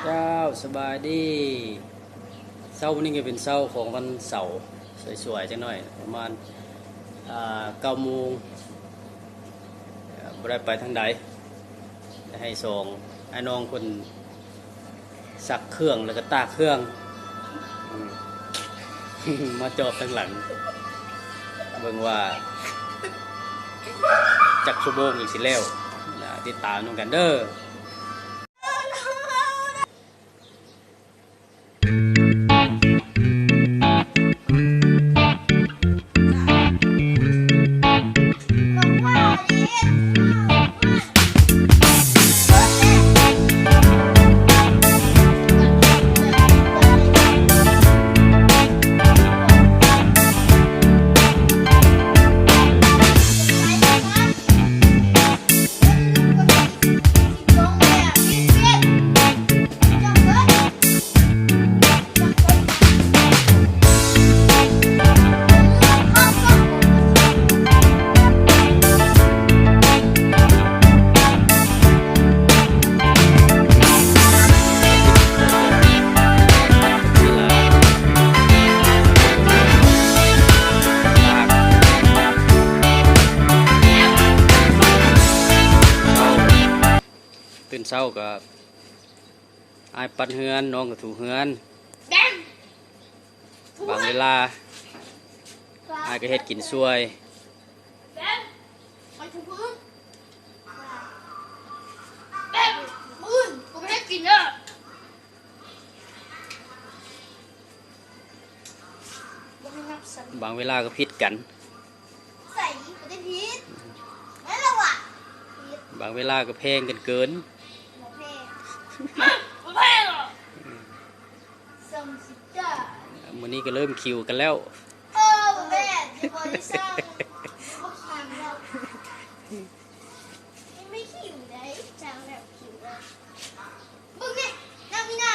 ເຈົ້າ ສະບາຍດີ. ເຊົ້າມື້ນີ້ກໍເປັນເຊົ້າຂອງວັນເສົາ ສວຍໆ ຈັກໜ້ອຍ ປະມານ ອ່າ ເກົ້າໂມງ ບໍ່ໄດ້ໄປທາງໃດ ໃຫ້ສອງອ້າຍນ້ອງເພິ່ນ ຊັກເຄື່ອງ ແລ້ວກໍຕາກເຄື່ອງ ອືມ ມາຈອບທາງຫຼັງ ເບິ່ງວ່າຈັກຊົ່ວໂມງຈັ່ງຊິແລ້ວ ນະ ຕິດຕາມນຳກັນເດີ້. ຕື່ນເຊົ້າກໍ ອ້າຍປັດເຮືອນ ນ້ອງກໍຖູເຮືອນ. ບາງເວລາ ອ້າຍກໍເຮັດກິນຊ່ວຍ. ບາງເວລາກໍຜິດກັນ. ໃສ່ບໍ່ໄດ້ຜິດ ແມ່ນລະວະ ຜິດ. ບາງເວລາກໍແພງກັນເກີນ. ບໍ່ແພງ ບໍ່ແພງ ອືມ ສ່ຳຊິຈ້າ. ມື້ນີ້ກໍເລີ່ມຄິວກັນແລ້ວ. ເອີ ບໍ່ແມ່ນ ບໍ່ໄດ້ສ້າງ ບໍ່ຄິວແລ້ວ. ຍັງບໍ່ຄິວໃດ ຈ້າງແລ້ວຄິວແລ້ວ. ເບິ່ງນີ້ ນາງມີນາ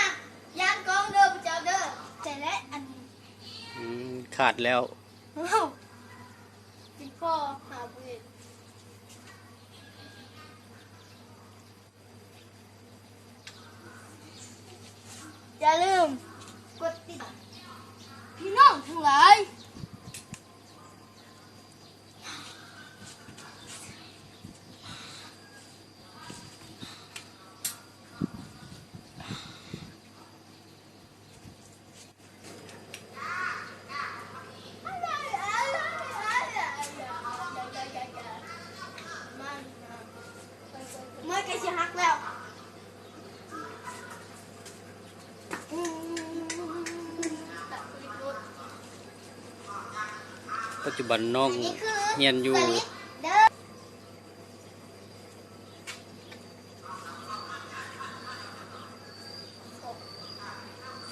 ຢ້ານກ້ອງເດີ້ ພະເຈົ້າເດີ້. ໃສ່ແລ້ວອັນ ອືມ ຂາດແລ້ວ. ເປັນພໍ່ຫາບໍ່ເຫັນ. ຢ່າລືມກົດຕິດຕາມ ພີ່ນ້ອງທັງຫຼາຍ. ມັນໃກ້ຊິຫັກແລ້ວ. ປັດຈຸບັນນ້ອງຮຽນຢູ່.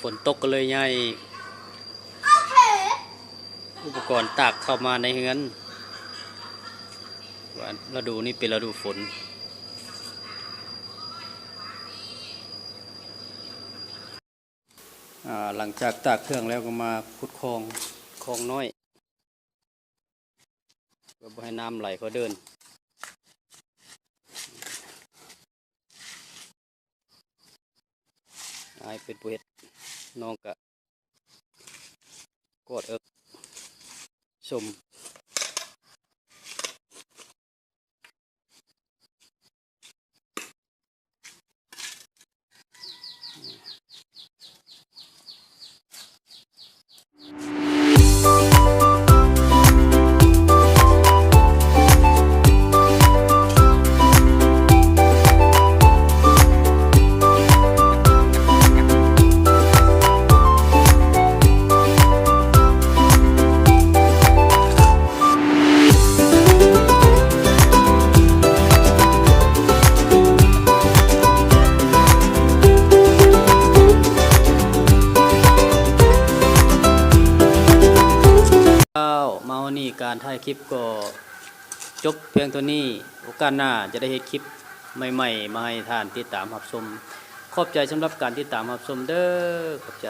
ຝົນຕົກກໍເລີຍຍ້າຍອຸປະກອນຕາກເຂົ້າມາໃນເຮືອນ ວ່າລະດູນີ້ເປັນລະດູຝົນ. ອ່າ ຫຼັງຈາກຕາກເຄື່ອງແລ້ວກໍມາຂຸດຄອງ ຄອງນ້ອຍ ເພື່ອບໍ່ໃຫ້ນ້ຳໄຫຼເຂົ້າເດີ່ນ. ອ້າຍເປັນຜູ້ເຮັດ ນ້ອງກະກອດເອິກຊົມ. ເຈົ້າ ມາຮອດນີ້ການຖ່າຍຄລິບກໍຈົບພຽງເທົ່ານີ້. ໂອກາດໜ້າຈະໄດ້ເຮັດຄລິບໃໝ່ໆ ມາໃຫ້ທ່ານຕິດຕາມຮັບຊົມ. ຂອບໃຈສຳລັບການຕິດຕາມຮັບຊົມເດີ້. ຂອບໃຈ.